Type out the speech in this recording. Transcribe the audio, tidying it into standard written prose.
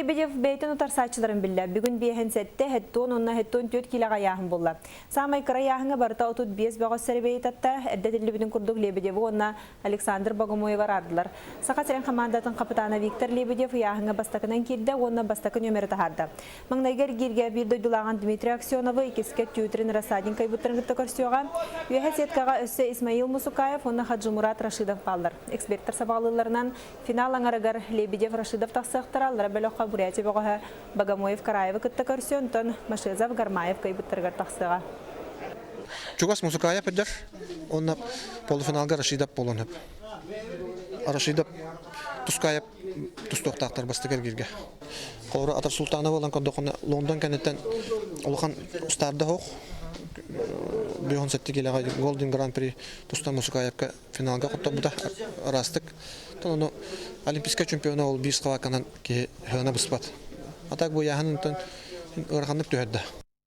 Лебедев бэйэтин утарсааччыларын биллэ. Бүгүн биэһин сэттэ, хэттуон уонна хэттуон түөрт киилэҕэ ыйааһын буолла. Саамай кыра ыйааһыҥҥа барыта 35 бөҕөс сэрэбиэйи татта. Эрдэ этиллибитин курдук Лебедевы уонна Александр Богомоевы араардылар. Саха сирин хамаандатын хапытаана Виктор Лебедев ыйааһыҥҥа бастакынан киирдэ уонна бастакы нүөмэри таһаарда. Маҥнайгы эргииргэ биир дойдулааҕын Дмитрий Аксеновы, иккискэ Тютрин Рассадин кыайбыттарын кытта көрсүөҕэ. Үөһэ сеткаҕа өссө Исмаил Мусукаев уонна Хаджимурат Рашидов бааллар. Эксперттэр сабаҕалыылларынан, финал аҥарыгар Лебедев Рашидов тахсыахтара, аллара бөлөххө Бурятия бөҕөһө Богомоев Караевы кытта көрсүө, онтон Машезов Гармаев кыайбыттарыгар тахсыаҕа. Чугас Мусукаев эдэр уонна полуфиналга Рашидов буолуон сөп. Рашидов Тускаев тустуохтаахтар бастакы эргииргэ. Холобура Атар Султанова ылан көрдөххүнэ Лондон кэнниттэн улахан устаарда суох. 57 киилэҕэ Голден Гран-при тустан Мусукаевка финалга хотторбута ыраастык. Ону олимпийскай чемпиона ол биир схватканан киһи сыана быспат. А так бу ыйааһын ыараханнык түһэрдэ.